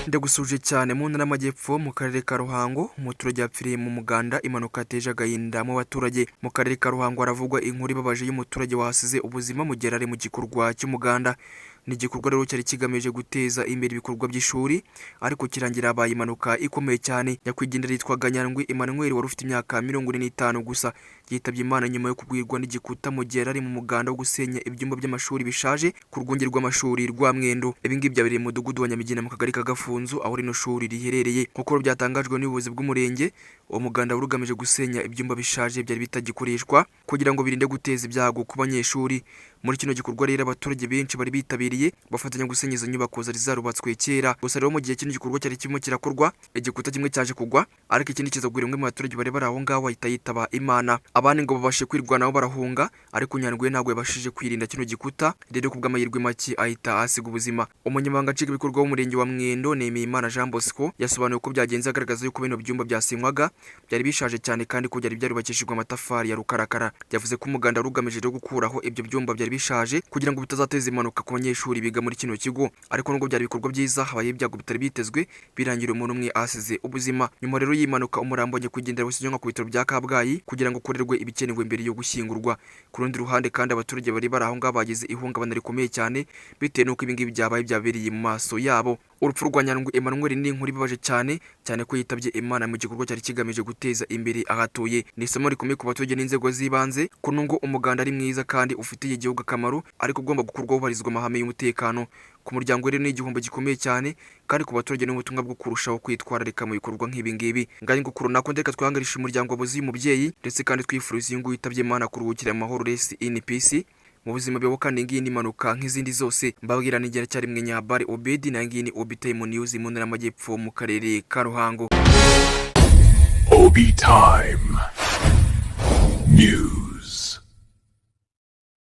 Ndagusuje cyane. Mu ntara y'Amajyepfo, mu karere ka Ruhango, umuturage yapfiriye mu muganda, impanuka yateje agahinda mu baturage. Mu karere ka Ruhango haravugwa inkuru ibabaje y'umuturage wahasize ubuzima mu gihe yari ari mu gikorwa cy'umuganda. Ni igikorwa rero cyari kigamije guteza imbere ibikorwa by'ishuri, ariko kirangira habaye impanuka ikomeye cyane. Nyakwigendera yitwaga Nyandwi Emmanuel, wari ufite imyaka 45 gusa. Yitabye Imana nyuma yo kugwirwa n'igikuta mu gihe yari ari mu muganda wo gusenya ibyumba by'amashuri bishaje ku rwunge rw'amashuri rwa Mwendo. Ibi ngibi byabereye mu mudugudu wa Nyamigina, mu kagari ka Gafunzo, aho rino shuri riherereye. Nk'uko byatangajwe n'ubuyobozi bw'umurenge, uwo muganda wari ugamije gusenya ibyumba bishaje byari bitagikoreshwa kugira ngo birinde guteza ibyago ku banyeshuri. Muri kino gikorwa rero, abaturage benshi bari bitabiriye, bafatanya gusenya izo nyubako zari zarubatswe kera. Gusa rero, mu gihe kino gikorwa cyari kirimo kirakorwa, igikuta kimwe cyaje kugwa, ariko ikindi kiza kugwira umwe mu baturage bari bari aho ngaho, ahita yitaba Imana. Abandi ngo babashe kwirwanaho barahunga, ariko Nyandwi ntabwo yabashije kwirinda kino gikuta. Rero ku bw'amahirwe make ahita ahasiga ubuzima. Umunyamabanga Nshingwabikorwa w'umurenge wa Mwendo, Nemeyimana Jean Bosco, yasobanuye uko byagenze, agaragaza yuko bino byumba byasenywaga byari bishaje cyane kandi ko byari byarubakishijwe amatafari ya rukarakara. Yavuze ko umuganda wari ugamije rero gukuraho ibyo byumba byari bishaje kugira ngo bitazateza impanuka ku banyeshuri biga muri kino kigo. Ariko nubwo byari ibikorwa byiza, habaye ibyago bitari bitezwe, birangira umuntu umwe asize ubuzima. Nyuma rero y'impanuka, umurambo wa nyakwigendera wasinywe ku bitaro bya Kabgayi kugira ngo ukorerwe ibikenewe mbere yo gushyingurwa. Ku rundi ruhande kandi, abaturage bari bari aho ngaho bagize ihungabana rikomeye cyane bitewe n'uko ibi ngibi byabaye byabereye mu maso yabo. Urupfu rwa Nyandwi Emmanuel ni inkuru ibabaje cyane cyane ko yitabye Imana mu gikorwa cyari kigamije guteza imbere ahatuye. Ni isomo rikomeye ku baturage n'inzego z'ibanze ko nubwo umuganda ari mwiza kandi ufitiye igihugu akamaro, ariko ugomba gukorwa hubahirizwa amahame y'umutekano. Ku muryango rero ni igihombo gikomeye cyane, kandi ku baturage ni ubutumwa bwo kurushaho kwitwararika mu bikorwa nk'ibi ngibi. Ngaho ngo runaka, reka twihanganishe umuryango wabuze uyu mubyeyi, ndetse kandi twifuriza uyu nguyu yitabye Imana kuruhukira mu mahoro, rest in peace. Mu buzima bibaho, kandi iyi ngiyi ni impanuka nk'izindi zose. Mbabwira ni cyarimwe Nyabari Obedi, nayo ngiyi ni Obitime News, mu ntara y'Amajyepfo, mu karere ka Ruhango. Obi Time News.